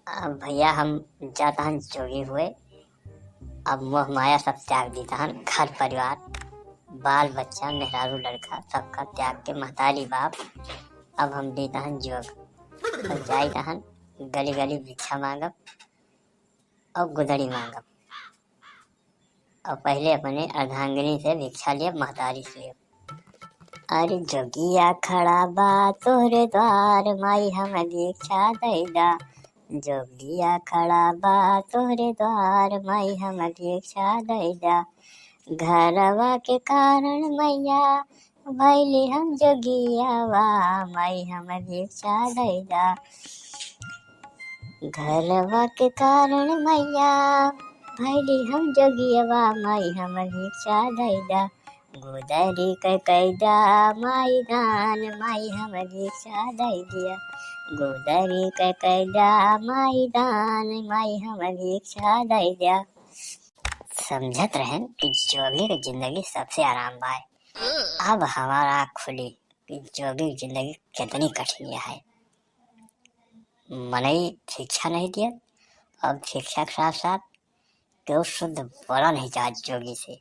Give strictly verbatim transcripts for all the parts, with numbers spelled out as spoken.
अब भइया हम जात हन जोगी हुए, अब मोह माया सब त्याग दीत हन, घर परिवार, बाल बच्चा, मेहरारू लड़का सबका त्याग के महतारी बाप, अब हम दीत हन जोग। अब जाइत हन गली गली भिक्षा मांगब और गुदड़ी मांगब। और पहिले अपने अर्धांगिनी से भिक्षा लेब, महतारी से लेब। अरे जोगिया खड़ा बा तोहरे द्वार, माई हम भिक्षा दइ दा। जोगिया खड़ा बा तोहरे द्वार, माई हम भिक्षा दइ दा। घरवा के कारण मैया भैली हम जोगियावा, माई हम भिक्षा दइ दा। घरवा के कारण मैया भैली हम जोगियावा, माई हम भिक्षा दइ दा। गुदरी के कइ दा माई दान, माई हम भिक्षा दइ दिया। गुदरी के कइ दा माई दान, माई हम भिक्षा दइ दिया। समझत रहन कि जोगी के जिंदगी सबसे आराम बा। अब हमार आँख खुली कि जोगी की जिंदगी कितनी कठिन है। मनई भिक्षा नहीं दिया, अब भिक्षा के साथ साथ केहू शुद्ध बोला नहीं चाहत जोगी से।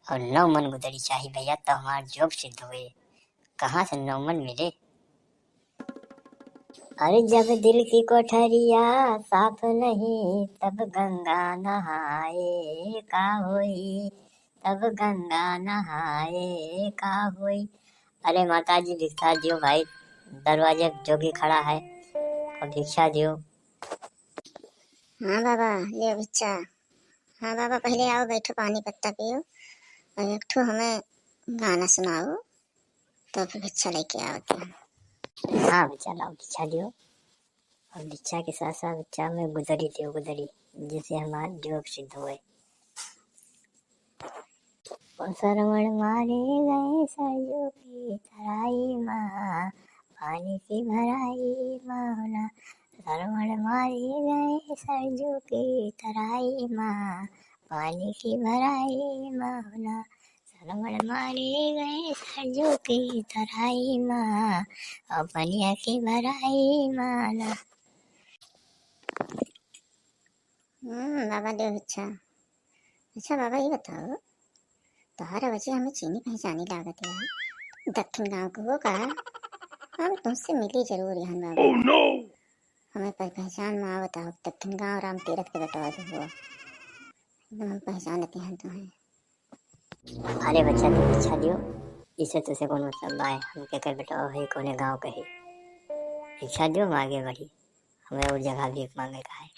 और नौ मन गुदड़ी चाही भइया, तो हमार जोग सिद्ध हुए। कहाँ से नौ मन मिले? अरे जब दिल की कोठरिया साफ नहीं, तब गंगा नहाए का होई, तब गंगा नहाए का होई। अरे माता जी भिक्षा दियो भाई, दरवाजे जोगी खड़ा है, और भिक्षा दियो। हाँ बाबा, लियो भिक्षा। हाँ बाबा, पहिले आओ, बैठो, पानी पत्ता पियो, और एक ठो हमें गाना सुनाओ, तो फिर भिक्षा लेके आओ तुम। हाँ भिक्षा लाओ, भिक्षा दियो, और भिक्षा के साथ साथ भिक्षा में गुदरी दियो, गुदरी, जिससे हमार जोग सिद्ध होए। ओ सरवण मारे गए सरजू की तराई मा, पानी की भराई मा होना। सरवण मारे गए सरजू की तराई मा, पानी की भराई मा होना। सरवण मारे गए सरजू की तराई मा, और पनिया की भराई मा ना। हम्म, बाबा देव अच्छा। अच्छा बाबा, ये बताओ, तोहरा वजह हमें चीनी पहचानी लागत है, दक्षिण गांव के हो का? हम तुमसे मिली जरूर यहाँ बाबा। Oh no! हमें पर पहचान में आवत हो, दक्षिण गांव राम तीरथ के बटवा दो हो, एकदम हम पहचान लेते हैं तुम्हें। अरे बच्चा, तू भिक्षा दियो, इसे तुझसे कौन मतलब बाय, हम केकर बेटवा है, कौने गांव के है। भिक्षा दियो, हम आगे बढ़ी, हमें और जगह भीख मांगे का है।